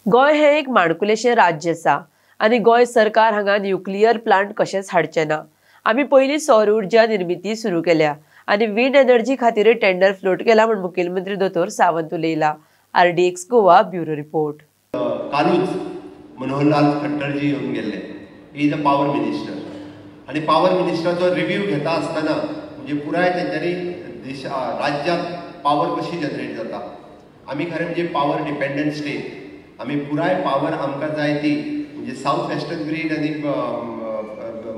गोंय हे एक माणकुलेशें राज्य आसा आनी गोंय सरकार हांगा न्युक्लियर प्लांट कशेंच हाडचें ना. आमी पयलीं सौर ऊर्जा निर्मिती सुरू केल्या आनी विंड एनर्जी खातीर टेंडर फ्लोट केला म्हूण मुखेलमंत्री दोतोर Sawant उलयला. RDX Goa bureau report. कालूच मनोहरलाल खट्टरजी येवन गेल्ले, he is a power minister आनी पावर मिनिस्टराचो रिव्यू घेता आसतना म्हणजे पुराय तेंच्यांनी देश राज्यांत पावर कशी जनरेट जाता. आमी खरें म्हणजे पावर डिपेंडंट स्टेट, आमी पुराय पावर आमकां जाय ती म्हणजे सावथ वेस्टर्न ग्रीड आनी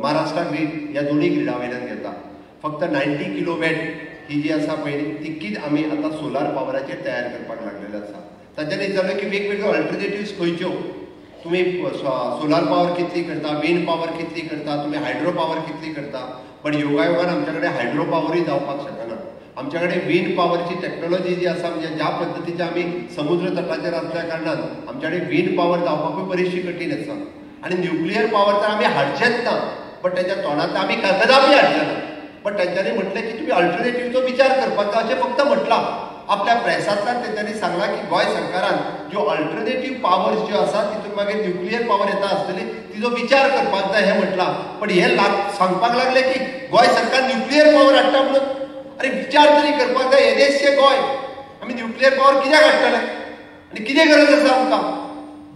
महाराष्ट्रा ग्रीड ह्या दोनूय ग्रिडा वयल्यान घेता. फक्त 90 किलोवॅट ही जी आसा पळय तितकीच आमी आतां सोलार पावराचेर तयार करपाक लागलेले आसा. तांच्यांनी विचारलें की वेगवेगळ्यो अल्टरनेटिव्स खंयच्यो, तुमी सोलार पावर कितली करता, विंड पावर कितली करता, तुमी हायड्रो पावर कितली करता. पण योगायोगान आमच्या कडेन हायड्रो पावरूय जावपाक शकना. आमच्या कडेन विंड पावरची टॅक्नोलॉजी जी आसा म्हणजे ज्या पद्दतीचे आमी समुद्र तटाचेर आसल्या कारणान आमच्या कडेन विंड पावर जावपाकूय बरीचशी कठीण आसा. आनी न्युक्लियर पावर तर आमी हाडचेच ना, पण तेच्या तोंडांत आमी कदापी हाडचे ना. पण तेंच्यांनी म्हटलें की तुमी अल्टरनेटिव्हचो विचार करपाक जाय अशें फक्त म्हटलां. आपल्या प्रेसांतल्यान तेंच्यांनी सांगलां की गोंय सरकारान ज्यो अल्टरनेटीव पावर्स ज्यो आसा तितून मागीर न्युक्लियर पावर येता आसतली तिजो विचार करपाक जाय हें म्हटलां. पण हें सांगपाक लागलें की गोंय सरकार न्युक्लियर पावर हाडटा म्हणून, आरे विचार तरी करपाक जाय. येदेशें गोंय आमी न्युक्लियर पावर कित्याक हाडटले आनी कितें गरज आसा आमकां?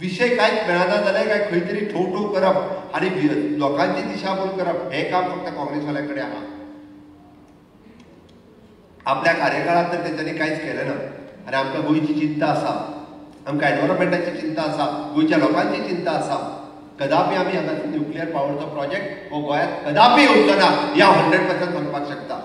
विशय कांयच मेळना जाल्यार काय खंय तरी ठोव ठोव करप आनी लोकांची दिशाभूल करप हें काम फक्त काँग्रेसवाल्यां कडेन आहा. आपल्या कार्यकाळांत तर तेंच्यांनी कांयच केलें ना. आनी आमकां गोंयची चिंता आसा, आमकां एनवायरमेंटाची चिंता आसा, गोंयच्या लोकांची चिंता आसा. कदापी आमी हांगा न्युक्लियर पावरचो प्रोजेक्ट हो गोंयांत कदापी येवचो ना ह्या 100% सांगपाक शकता.